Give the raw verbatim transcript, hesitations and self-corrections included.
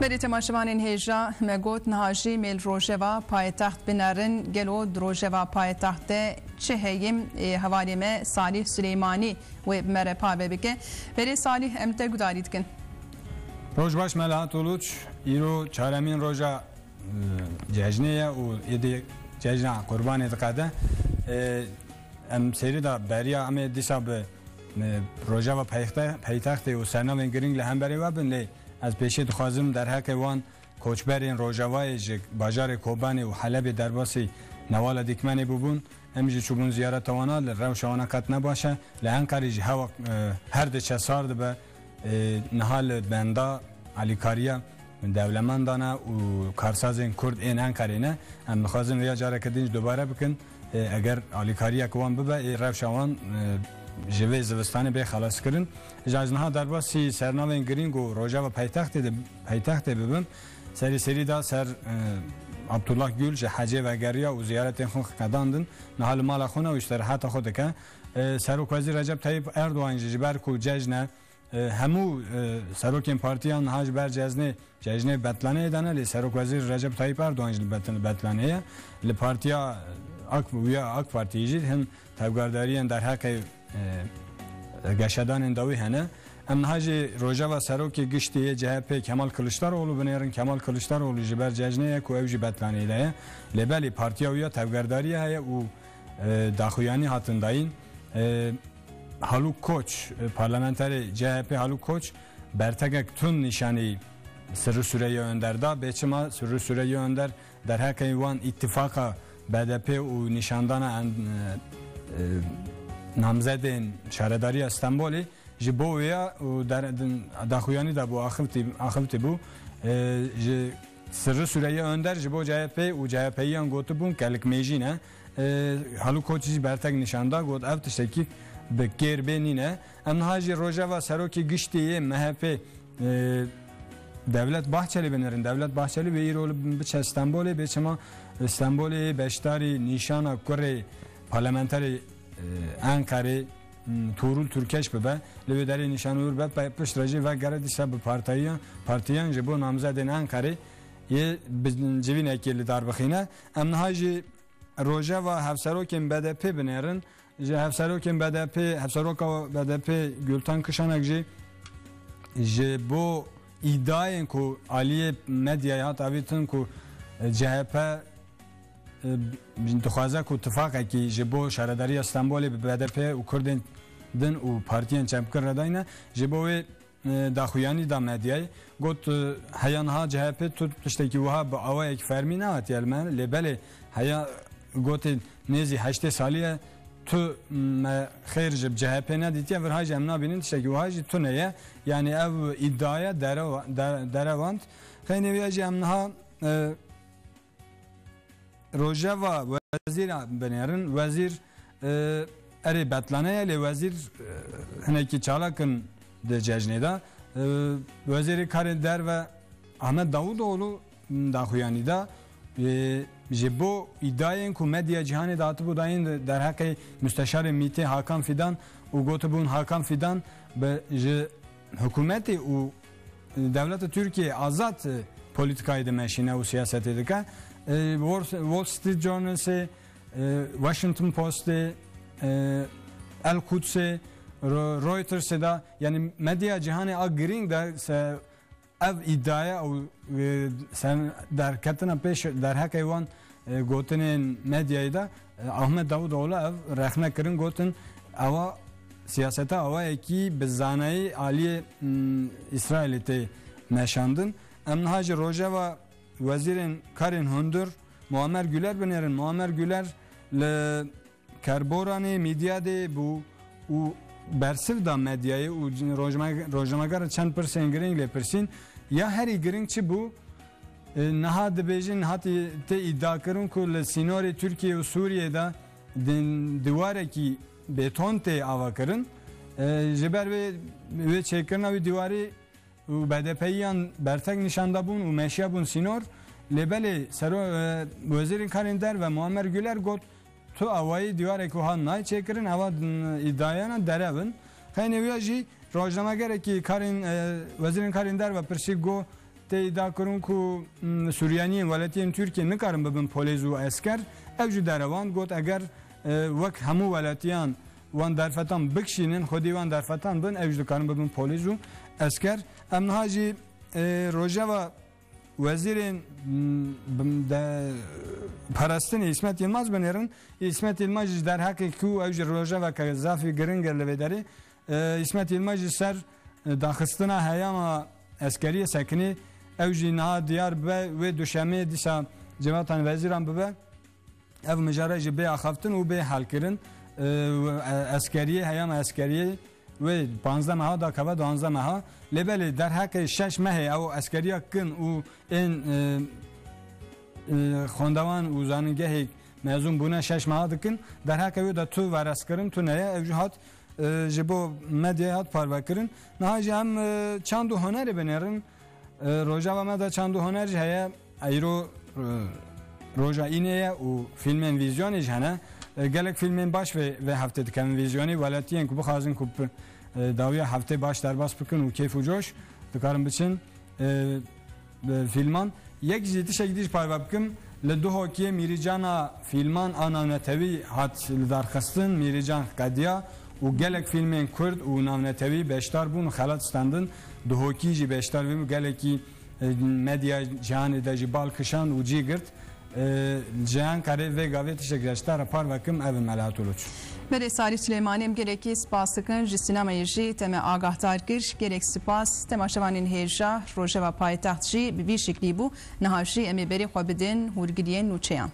Berê temaşevanên hêja, me got niha jî mêl rojeva paytext binerin. Gelo di rojeva paytext de çi heye? Ê, hevalê me Salih Silêmanî wê bi me re parve bike. Berê Salih, em te gudarî dikin. Roj baş Melahat Uluç, îro çaremîn roja, e, cejnê ye û êdî cejna Qurbanê diqede. E, em serî de beriya em ê dîsa bi, e, rojeva peyxte-, peytextê û sernavên girîng li hemberê we bin, lê ez pêşî dixwazim derheqê wan koçberên Rojavayê ji bajarê Kobanê û Helebê derbasî newala dîkmenê bûbûn. Em jî çûbûn ziyareta wana, li rewşa wana qet ne baş e. Li Enqerê jî hewa, e, her diçe sar dibe. E, niha li benda alîkariya dewlemendana û karsazên Kurd ên Enqerê ne. Em dixwazin vêya careke din jî dubare bikin. E, eger alîkariyek wan bibe, ê rewşa wan, e, ji vê zivistanê bê xelaskirin. Ji ez niha derbasî sernavên girîng û rojeva paytextê de, paytextê bibim, serî serî da ser, e, Abdullah Gül ji hecê vegeriya û ziyaretên xwe qedandin. Niha li mala xwe ne û îstiraheta xwe dike. E, Serokwezîr Recep Tayyip Erdogan jî ji ber ku cejn e, e, hemû, e, serokên partiyan niha ji ber ceznê, cejnê Betlaneyê de ne, lê Serokwezîr Recep Tayyip Erdogan jî li Betin-, Betlaneyê ye. Li partiya AK, wîya AK Partiyê jî hin tevgerdariyên derheqê, e, geşedanên dawî hene. Em niha jî rojeva serokê giştî yê C H P Kemal Kılıçdaroğlu binêrin. Kemal Kılıçdaroğlu ji ber cejnê ye ku ew jî Betlaneyê de ye. Lê belê partiya wîya tevgerdariye heye û, e, daxuyanî hatin dayîn. E, Haluk Koç, e, parlamenterê C H P Haluk Koç bertekek tund nîşanî Sirri Süreyya Önder da. Bê çima Sirri Süreyya Önder derheqê wan îtifaqa B D P û nîşandana en-, e, e, namzedên şaredariya Stenbolê ji bo wêya û der-, din-, daxuyanî da bû, axivtî, axivtî bû. E, ji Sirri Süreyya Önder ji bo C H P û C H Pyiyan gotibûn kelikmêjî ne. E, Haluk Koç jî bertek nîşan da, got ev tiştekî bi kêr bê nîne. Em niha jî rojeva serokê giştî yê M H P, e, Devlet Bahçeli binêrin. Devlet Bahçeli wê îro li biçe Stenbolê, bê çima Stenbolê beşdarî nîşana kurê parlamenterê, e, Enqerê, m, Tuğrul Türkeş bibe. Li wê derê nîşan û bibe, pe-, piştre jî vegere dîsa bi partiyan, partiyan ji bo namzedên Enqerê yê bi civînekê li dar bixîne. Em niha jî rojeva hevserokên B D P binêrin. Ji hevserokên B D P, hevseroka B D P Gültan Kışanak jî ji bo îdiayên ku aliyê medyayê hat avîtin ku C H P, e, dixwaze ku tifaqekî ji bo şaredariya Stenbolê bi B D P û Kurdên din û partiyên çepgir re dayne, ji bo wê e, daxuyanî da medyayê. Got, e, heya niha C H P tu tiştekî wiha bi awayekî fermî nehatiye li me, lê belê heya gotê nêzî heştê salî ye, tu me xêr ji C H P nedîtiye, vir ha jî em nabînin tiştekî wiha jî tune ye. Yanî ev îdiaya derewa-, de-, derewand. Xeynê wî ya jî em niha, e, Rojeva wezîra binêrin. Wezîr, e, erê betlane ye, lê wezîr, e, hinekî çalak in di cejnê de. E, Wezîrê Karê Derve Ahmet Davutoğlu daxuyanî da, e, ji bo îdiayên ku medya cîhanê de hatibû dayîn derheqê Musteşarê MÎT'ê Hakan Fidan û gotibûn Hakan Fidan bi ji hikûmetê û dewleta Tirkiyê azad, e, polîtikayê dimeşîne û siyasetê dike. E, Wall, Wall Street Journalsê, e, Washington Postê, e, El Qudsê, Ro-, Reutersê de, yanî medya cîhanê a girîng de se-, ev îdiaya û, e, sen derketina pêş derheqê wan, e, gotinên medyayê de, e, Ahmet Davutoğlu ev rexne kirin, gotin ewa siyaseta awayekî bi zanayî aliyê, m, Îsraîlê tê meşandin. Em niha ji rojeva wezîrên karên hundir Muammer Güler binêrin. Muammer Güler li Kerboranê Mîdyadê bû û bersiv da medyayê û rojname-, rojnameger çend pirsên girîng lê pirsîn. Ya herî girîng çi bû? E, niha dibêjin, hatî tê îdiakirin ku li sînorê Tirkiye û Sûriye de di-, diwarekî beton tê avakirin. E, ji ber vê, vê çêkirina wî dîwarî û B D P'yiyan bertek nîşan dabûn û meşiyabûn sînor. Lê belê sero-, e, Wezîrên Karên Derve Muammer Güler got, tu awayî dîwarek wiha nayê çêkirin, ewa, m, îdiayana derew in. Xeynê wîya jî rojnamegerekî karên, e, Wezîrên Karên Derve pirsî, got, Tê îdia kirin ku, mm, Suryaniyên welatiyên Tirkiyê nikarin bibin polêz û esker. Ev ji derewan got, eger, e, wek hemû welatiyan wan derfetan bikişînin, xwedî wan derfetan bin, ew jî dikarin bibin polêz û esker. Em niha jî, e, rojeva wezîrên, mm, bim-, de, parastinê Îsmet Yilmaz binêrin. Îsmet Yilmaz jî ji derheqê ku ew jî rojeveke zafî giring e li vê derê. E, Îsmet Yilmaz ji ser, e, daxistina heyama eskeriyê sekinê, ew jî niha diyar be, wê duşemê dîsa civatan wezîran bibe. Ev mijare jî bê axaftin û bê helkirin. E, e, eskeriyê, heyama eskeriyê wê panzdeh meha dakeve duanzdeh meha. Lê belê derheqê şeş mehê ew eskeriya kin û ên, e, e, xwendevan û zanîngehê mezûn bûne şeş meha dikin. Derheqê wê de tu verezkirin, tu neye, ew jî hat, e, ji bo medyayê hat parvekirin. Niha jî em, e, çand û hunerê binêrin. E, rojeva me de çand û huner jî heye. Eyro, e, roja înê ye û fîlmên vîzyonê jî hene. E, gelek fîlmên baş vê, vê heftê dikevin vîzyonê. Welatiyên ku bixwazin ku bi, e, dawiya heftê baş derbas bikin û keyf û coş, dikarin biçin, e, e, fîlman. Yek jî tiştek dî jî parve bikim, li Duhokê Mîrîcana fîlman a navnetewî hat lidarxistin, Mîrîcan qediya û gelek fîlmên kurd û navnetewî beşdar bûn û xelat standin. Duhokî jî beşdar bûn û gelekî, e, medya cîhanê de jî bal kişand û cî girt. E, ji Enqerê vê gavê tiştek ji te re parve kim, ev in Melahat Uluç. Berê Salih Silêmanî, em gelekî spas dikin, ji sînemayê jî te me agahdar kir. Gelek spas temaşevanên hêja. Rojeva paytext jî bi vî şiklî bû. Niha jî em ê berê xwe bidin hûrgiliyên nûçeyan.